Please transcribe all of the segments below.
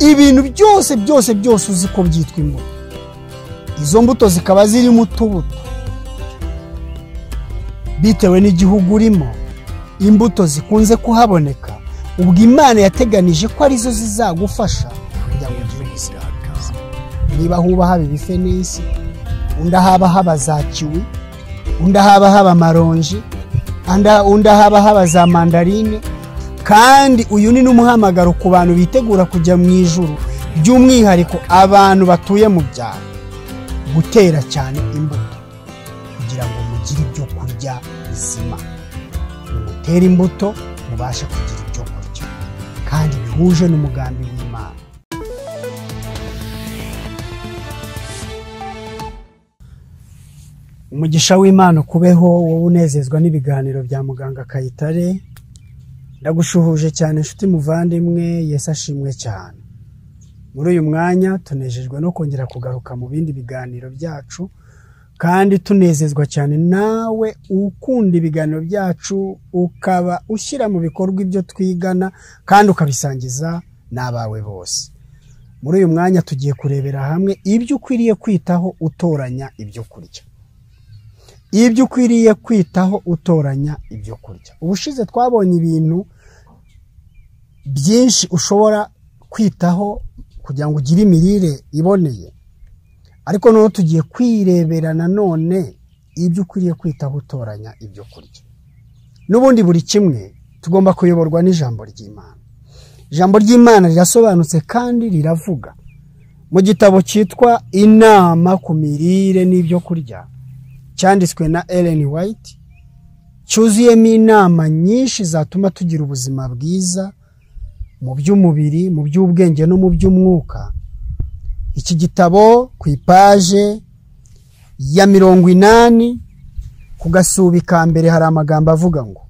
Ibintu byose byose byose uzi ko byitwa imbuto, izo mbuto zikaba zirimo utubuto bitewe n'igihugu urimo. Imbuto zikunze kuhaboneka, ubwo Imana yateganije ko arizo zizagufasha kugira ngo ugire ubuzima bwiza. Niba huba haba ibifenesi, undi haba haba za kiwi, undi haba haba amaronji, undi haba haba za mandarine. Kandi uyu ni n'umuhamagaro ku bantu bitegura kujya mu ijuru, by'umwihariko abantu batuye mu byaro, gutera cyane imbuto kugira ngo mugire ibyo kurya bizima. Mutere imbuto mubashe kugira ibyo kurya kandi bihuje n'umugambi w'Imana. Umugisha w'Imana kubeho wowe unezezwa n'ibiganiro bya muganga Kayitare. Ndagushuhuje cyane inshuti muvandimwe, Yesu ashimwe cyane. Muri uyu mwanya tunejejwe no kongera kugaruka mu bindi biganiro byacu, kandi tunezezwa cyane nawe ukunda ibiganiro byacu, ukaba ushyira mu bikorwa ibyo twigana kandi ukabisangiza n'abawe bose. Muri uyu mwanya tugiye kurebera hamwe ibyo ukwiriye kwitaho utoranya ibyo kurya. Ibyo ukwiriye kwitaho utoranya ibyo kurya. Ubushize twabonye ibintu byinshi ushobora kwitaho kugira ngo ugire imirire iboneye, ariko noneho tugiye kwirebera nanone ibyo ukwiriye kwitaho utoranya ibyo kurya. N'ubundi buri kimwe tugomba kuyoborwa n'ijambo ry'Imana. Ijambo ry'Imana rirasobanutse kandi riravuga. Mu gitabo cyitwa Inama ku mirire n'ibyo kurya cyanditswe na Ellen White, cyuzuyemo inama nyinshi zatuma tugira ubuzima bwiza mu by'umubiri, mu by'ubwenge no mu by'umwuka. Iki gitabo ku ipaje ya 80 ku gasubi ka mbere hari amagambo avuga ngo: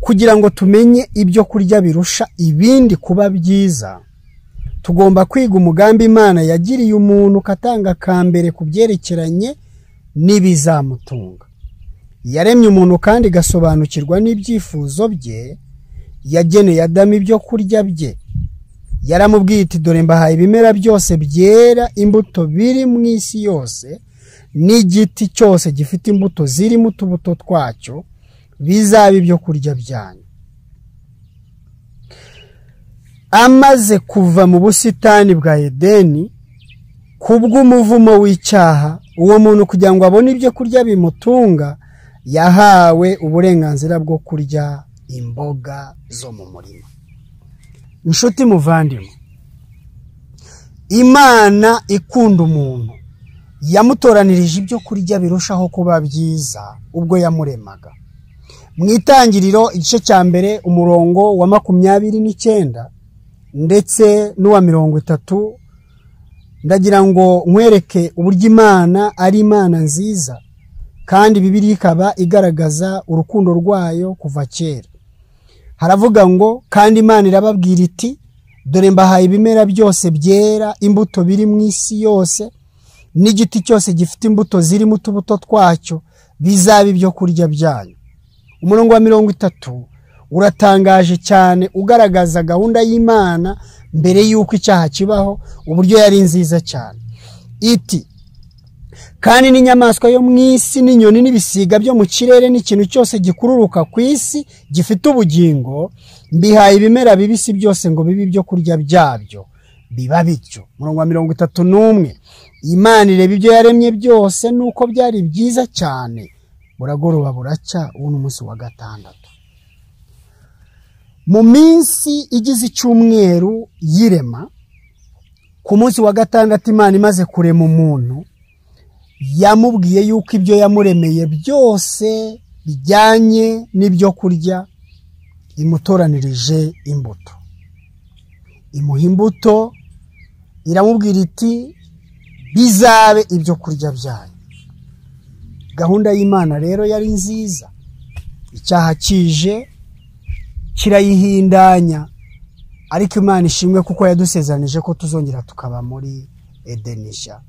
kugira ngo tumenye ibyo kurya birusha ibindi kuba byiza, tugomba kwiga umugambi Imana yagiriye umuntu katanga ka mbere ku byerekeranye n'ibizamutunga. Yaremye umuntu kandi gasobanukirwa n'ibyifuzo bye, yageneye Adamu ibyo kurya bye. Yaramubwiye iti: dore mbahaye ibimera byose byera imbuto biri mu isi yose, n'igiti cyose gifite imbuto zirimo utubuto twacyo, bizaba ibyo kurya byanyu. Amaze kuva mu busitani bwa Edeni kubw'umuvumo w'icyaha, uwo muntu kugira ngo abone ibyo kurya bimutunga, yahawe uburenganzira bwo kurya imboga zo mu murima. Inshuti muvandimwe, Imana ikunda umuntu, yamutoranirije ibyo kurya birushaho kuba byiza ubwo yamuremaga. Mu Itangiriro igice cya mbere umurongo wa 29 ndetse n'uwa 30, ndagira ngo nkwereke uburyo Imana ari Imana nziza, kandi Bibiliya ikaba igaragaza urukundo rwayo kuva kera. Haravuga ngo: kandi Imana irababwira iti, dore mbahaye ibimera byose byera imbuto biri mu isi yose, n'igiti cyose gifite imbuto zirimo utubuto twacyo, bizaba ibyo kurya byanyu. Umurongo wa 30 uratangaje cyane, ugaragaza gahunda y'Imana mbere y'uko icyaha kibaho, uburyo yari nziza cyane. Iti: kandi n'inyamaswa yo mu isi n'inyoni n'ibisiga byo mu kirere n'ikintu cyose gikururuka ku isi gifite ubugingo, mbihaye ibimera bibisi byose ngo bibe ibyo kurya byabyo. Biba bityo. Umurongo wa 31, Imana ireba ibyo yaremye byose nuko byari byiza cyane. Buragoroba buracya, uwo ni umunsi wa gatandatu. Mu minsi igize icyumweru y'irema, ku munsi wa gatandatu Imana imaze kurema umuntu, yamubwiye yuko ibyo yamuremeye byose bijyanye n'ibyo kurya, imutoranirije imbuto. Imuha imbuto, iramubwira iti: bizabe ibyo kurya byanyu. Gahunda y'Imana rero yari nziza. Icyaha kije kirayihindanya, ariko Imana ishimwe kuko yadusezeranije ko tuzongera tukaba muri Edeni nshya.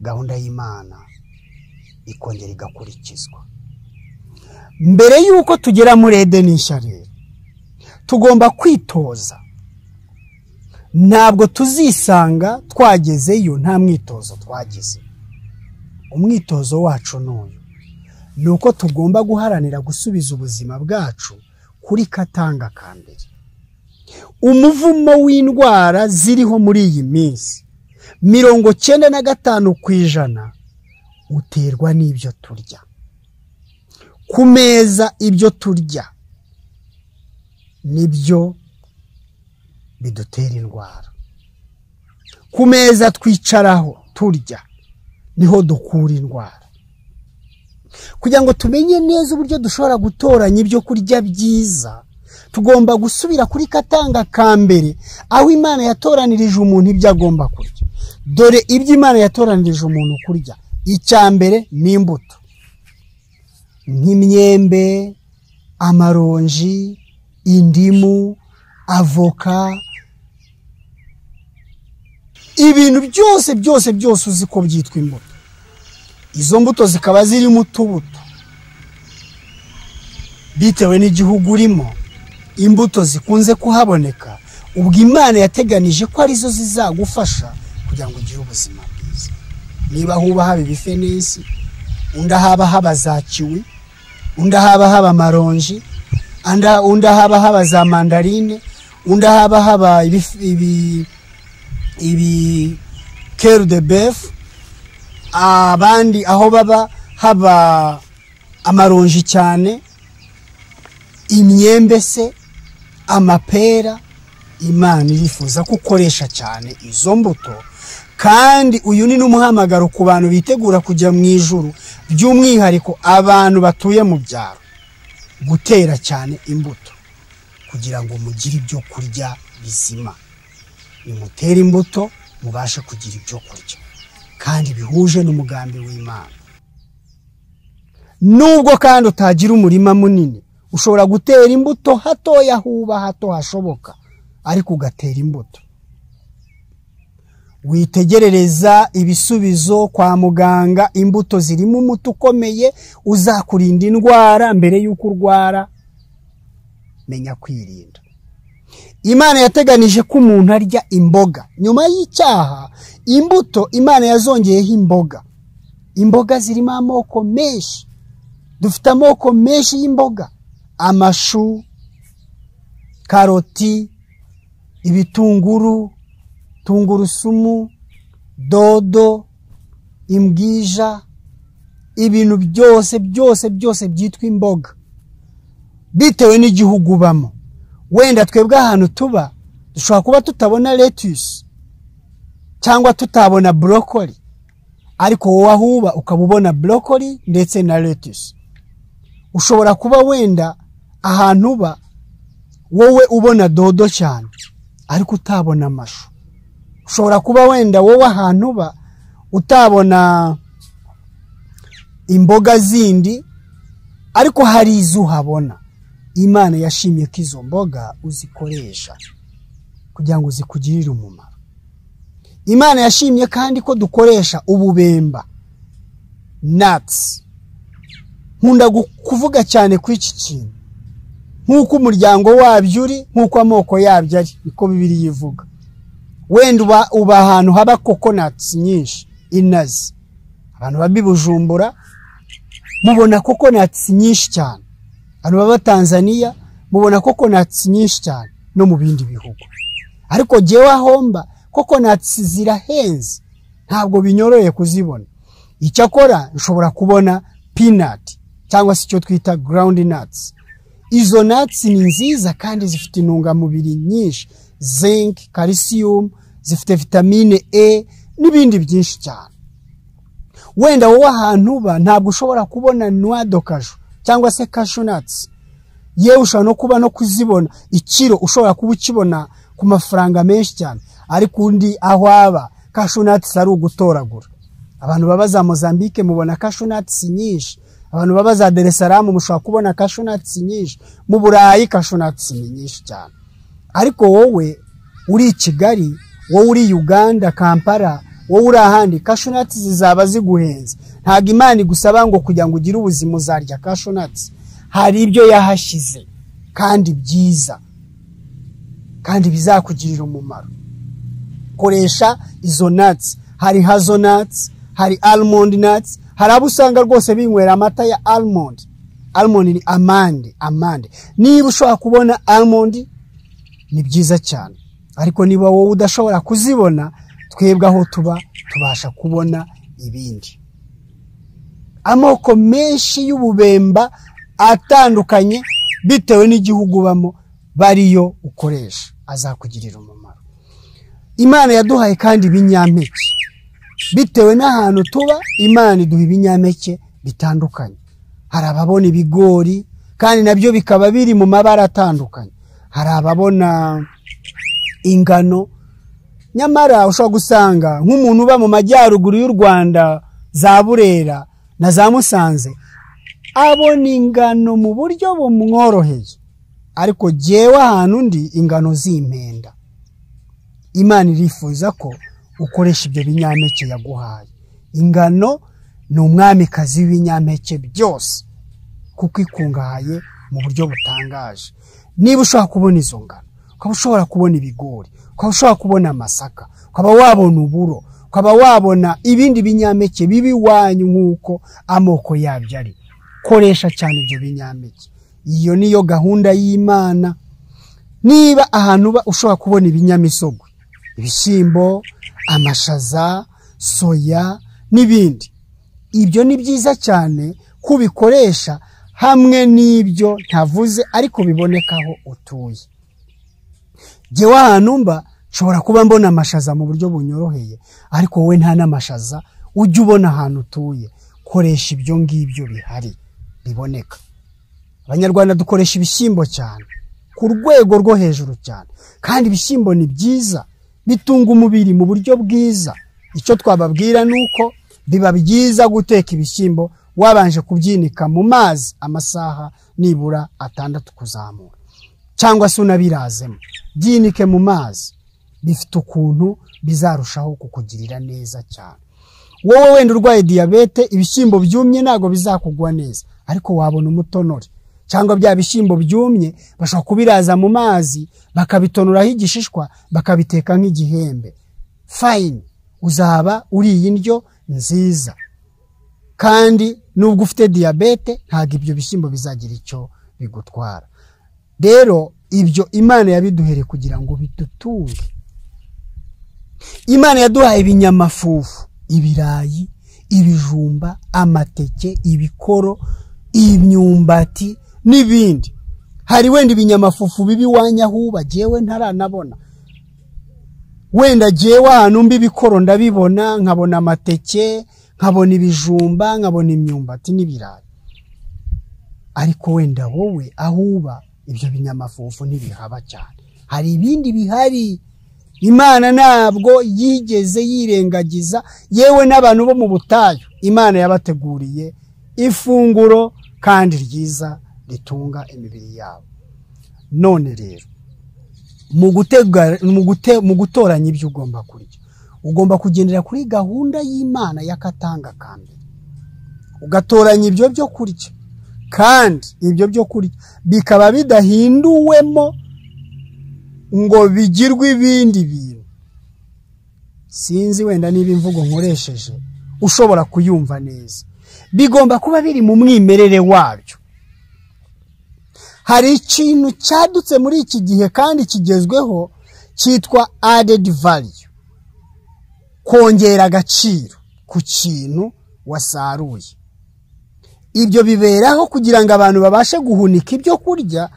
Gahunda y'Imana ikongera igakurikizwa. Mbere y'uko tugera muri Edeni nshya rero, tugomba kwitoza Ntabwo tuzisanga twagezeyo nta mwitozo twagize. Umwitozo wacu n'uyu ni uko tugomba guharanira gusubiza ubuzima bwacu kuri katanga ka mbere. Umuvumo w'indwara ziriho muri iyi minsi 95% uterwa n'ibyo turya. Ku meza ibyo turya nibyo bidutera indwara. Ku meza twicaraho turya niho dukura indwara. Kugira ngo tumenye neza uburyo dushobora gutoranya ibyo kurya byiza, tugomba gusubira kuri katanga ka mbere, aho Imana yatoranirije umuntu ibyo agomba kurya. Dore ibyo Imana yatoranirije umuntu kurya. Icya mbere ni imbuto, nk'imyembe, amaronji, indimu, avoka, ibintu byose byose byose uzi ko byitwa imbuto. Izo mbuto zikaba zirimo utubuto bitewe n'igihugu urimo. Imbuto zikunze kuhaboneka, ubwo Imana yateganije ko arizo zizagufasha kugira ngo ugire ubuzima bwiza. Niba huba haba ibifenesi, undi haba haba za kiwi, undi haba haba amaronji, undi haba haba za mandarine, undi haba haba ibi cœur de bœuf, abandi aho baba haba amaronji cyane, imyembe se, amapera. Imana irifuza ko ukoresha cyane izo mbuto. Kandi uyu ni n'umuhamagaro ku bantu bitegura kujya mu ijuru, by'umwihariko abantu batuye mu byaro, gutera cyane imbuto kugira ngo mugire ibyo kurya bizima. Nimutere imbuto mubashe kugira ibyo kurya kandi bihuje n'umugambi w'Imana. Nubwo kandi utagira umurima munini, ushobora gutera imbuto hatoya huba hato hashoboka, ariko ugatera imbuto. Witegerereza ibisubizo kwa muganga, imbuto zirimo umuti ukomeye uzakurinda indwara mbere y'uko urwara. Menya kwirinda. Imana yateganije ko umuntu arya imboga. Nyuma y'icyaha, imbuto Imana yazongeyeho imboga. Imboga zirimo amoko menshi. Dufite amoko menshi y'imboga: amashu, karoti, ibitunguru, tungurusumu, dodo, imbwija, ibintu byose byose byose byitwa imboga bitewe n'igihugu ubamo. Wenda twebwe ahantu tuba dushobora kuba tutabona lettuce cyangwa tutabona broccoli, ariko wowe aho uba ukaba ubona broccoli ndetse na lettuce. Ushobora kuba wenda ahantu uba wowe ubona dodo cyane, ariko utabona amashu. Ushobora kuba wenda wowe ahantu uba utabona imboga zindi, ariko hari izo uhabona. Imana yashimye ko izo mboga uzikoresha kugira ngo zikugirire umumaro. Imana yashimye kandi ko dukoresha ububemba, nuts. Nkunda kuvuga cyane ku iki kintu, nk'uko umuryango wabyo uri, nk'uko amoko yabyo ari, niko Bibiliya ivuga. Wenda uba ahantu haba coconuts nyinshi, inazi. Abantu baba i Bujumbura mubona coconuts nyinshi cyane. Abantu baba Tanzania mubona coconuts nyinshi cyane, no mu bindi bihugu. Ariko jyewe aho mba coconuts zirahenze, ntabwo binyoroye kuzibona. Icyakora nshobora kubona peanut cyangwa se icyo twita ground nuts. Izo nuts ni nziza kandi zifite intungamubiri nyinshi, zinc, calcium, zifite vitamine E n'ibindi byinshi cyane. Wenda wowe ahantu uba ntabwo ushobora kubona noix de cajou cyangwa se cashew nuts. Yewe ushobora no kuba no kuzibona ikiro, ushobora kuba ukibona ku mafaranga menshi cyane, ariko undi aho aba cashew nuts ari ugutoragura. Abantu baba za Mozambique mubona cashew nuts nyinshi, abantu baba za Dar es Salaam mushobora kubona cashew nuts nyinshi, mu Burayi cashew nuts ni nyinshi cyane. Ariko wowe uri i Kigali, wowe uri Uganda, Kampala, wowe uri ahandi, cashew nuts zizaba ziguhenze. Ntabwo Imana igusaba ngo kugira ngo ugire ubuzima uzarya cashew nuts. Hari ibyo yahashize kandi byiza kandi bizakugirira umumaro. Koresha izo nuts. Hari hazelnuts, hari almond nuts, hari abo usanga rwose binywera amata ya almond. Almond ni amande, amande. Niba ushobora kubona almond ni byiza cyane, ariko niba wowe udashobora kuzibona, twebwe aho tuba tubasha kubona ibindi. Amoko menshi y'ububemba atandukanye bitewe n'igihugu ubamo bariyo ukoresha, azakugirira umumaro. Imana yaduhaye kandi ibinyampeke bitewe n'ahantu tuba. Imana iduha ibinyampeke bitandukanye. Hari ababona ibigori kandi nabyo bikaba biri mu mabara atandukanye, hari ababona ingano. Nyamara ushobora gusanga nk'umuntu uba mu majyaruguru y'u Rwanda, za Burera na za Musanze, abona ingano mu buryo bumworoheye, ariko jyewe ahantu ndi ingano zimpenda. Imana irifuza ko ukoresha ibyo binyampeke yaguhaye. Ingano ni umwamikazi w'ibinyampeke byose kuko ikungahaye mu buryo butangaje. Niba ushobora kubona izo ngano, ukaba ushobora kubona ibigori, ukaba ushobora kubona amasaka, ukaba wabona uburo, ukaba wabona ibindi binyampeke bibi iwanyu nk'uko amoko yabyo ari, koresha cyane ibyo binyampeke. Iyo niyo gahunda y'Imana. Niba ahantu uba ushobora kubona ibinyamisogwe, ibishyimbo, amashaza, soya n'ibindi, ibyo ni byiza cyane kubikoresha hamwe n'ibyo ntavuze ariko biboneka aho utuye. Jyewe ahantu mba nshobora kuba mbona amashaza mu buryo bunyoroheye, ariko wowe nta n'amashaza ujya ubona ahantu utuye. Koresha ibyo ngibyo bihari biboneka. Abanyarwanda dukoresha ibishyimbo cyane ku rwego rwo hejuru cyane, kandi ibishyimbo ni byiza, bitunga umubiri mu buryo bwiza. Icyo twababwira ni uko biba byiza guteka ibishyimbo wabanje kubyinika mu mazi amasaha nibura 6 kuzamura, cyangwa se unabirazemo. Byinike mu mazi, bifite ukuntu bizarushaho kukugirira neza cyane. Wowe wenda urwaye diyabete, ibishyimbo byumye ntago bizakugwa neza, ariko wabona umutonore cyangwa bya bishyimbo byumye bashobora kubiraza mu mazi bakabitonuraho igishishwa bakabiteka nk'igihembe. Fine, uzaba uriye indyo nziza, kandi nubwo ufite diyabete ntabwo ibyo bishyimbo bizagira icyo bigutwara. Rero ibyo Imana yabiduhereye kugira ngo bidutunge. Imana yaduhaye ibinyamafufu, ibirayi, ibijumba, amateke, ibikoro, imyumbati n'ibindi. Hari wenda ibinyamafufu bibi iwanyu aho uba, jyewe ntaranabona. Wenda jyewe ahantu mba ibikoro ndabibona, nkabona amateke, nkabona ibijumba, nkabona imyumbati n'ibirayi. Ariko wenda wowe aho uba ibyo binyamafufu ntibihaba cyane, hari ibindi bihari. Imana ntabwo yigeze yirengagiza yewe n'abantu bo mu butayu. Imana yabateguriye ifunguro kandi ryiza ritunga imibiri yabo. None rero mu gutoranya ibyo ugomba kurya, ugomba kugendera kuri gahunda y'Imana y'akatanga kambere, ugatoranya ibyo byo kurya, kandi ibyo byo kurya bikaba bidahinduwemo ngo bigirwe ibindi bintu. Sinzi wenda niba imvugo nkoresheje ushobora kuyumva neza. Bigomba kuba biri mu mwimerere wabyo. Hari ikintu cyadutse muri iki gihe kandi kigezweho cyitwa added value, kongera agaciro ku kintu wasaruye. Ibyo biberaho kugira ngo abantu babashe guhunika ibyo kurya,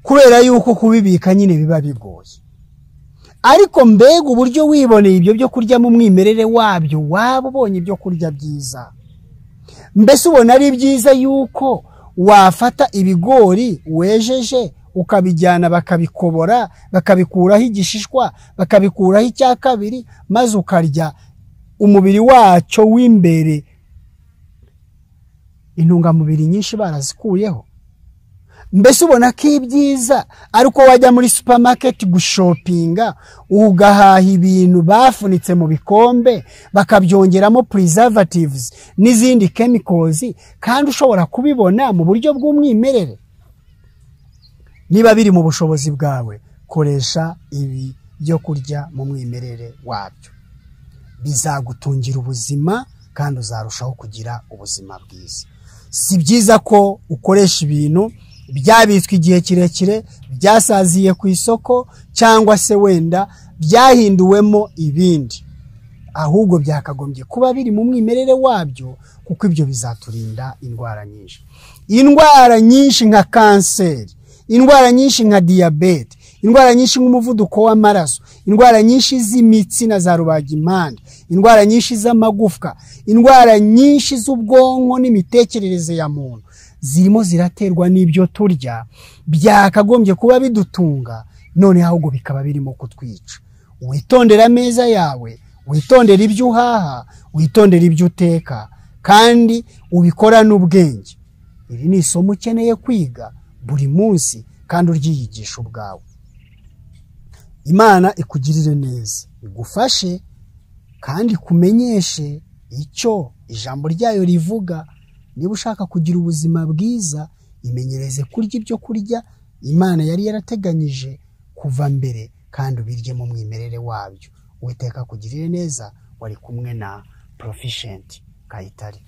kubera yuko kubibika nyine biba bigoye. Ariko mbega uburyo wiboneye ibyo byo kurya mu mwimerere wabyo, waba ubonye ibyo kurya byiza. Mbese ubona ari byiza yuko wafata ibigori wejeje ukabijyana bakabikobora, bakabikuraho igishishwa, bakabikuraho icya kabiri, maze ukarya umubiri wacyo w'imbere intungamubiri nyinshi barazikuyeho. Mbese ubona ko ibyiza ariko wajya muri supermarket gushopinga ugahaha ibintu bafunitse mu bikombe bakabyongeramo preservatives n'izindi chemicals, kandi ushobora kubibona mu buryo bw'umwimerere. Niba biri mu bushobozi bwawe, koresha ibi byo kurya mu mwimerere wabyo. Bizagutungira ubuzima kandi uzarushaho kugira ubuzima bwiza. Si byiza ko ukoresha ibintu byabitswe igihe kirekire, byasaziye ku isoko, cyangwa se wenda byahinduwemo ibindi, ahubwo byakagombye kuba biri mu mwimerere wabyo, kuko ibyo bizaturinda indwara nyinshi. Indwara nyinshi nka kanseri, indwara nyinshi nka diyabete, indwara nyinshi nk'umuvuduko w'amaraso, indwara nyinshi z'imitsi na za rubagimpande, indwara nyinshi z'amagufwa, indwara nyinshi z'ubwonko n'imitekerereze ya muntu, zirimo ziraterwa n'ibyo turya byakagombye kuba bidutunga, none ahubwo bikaba birimo kutwica. Witondere ameza yawe, witondere ibyo uhaha, witondere ibyo uteka, kandi ubikorane ubwenge. Iri ni isomo ukeneye kwiga buri munsi kandi uryiyigisha ubwawe. Imana ikugirire neza, igufashe kandi ikumenyeshe icyo ijambo ryayo rivuga. Niba ushaka kugira ubuzima bwiza, imenyereze kurya ibyo kurya Imana yari yarateganyije kuva mbere, kandi ubirye mu mwimerere wabyo. Uwiteka akugirire neza. Wari kumwe na Proficient Kayitare.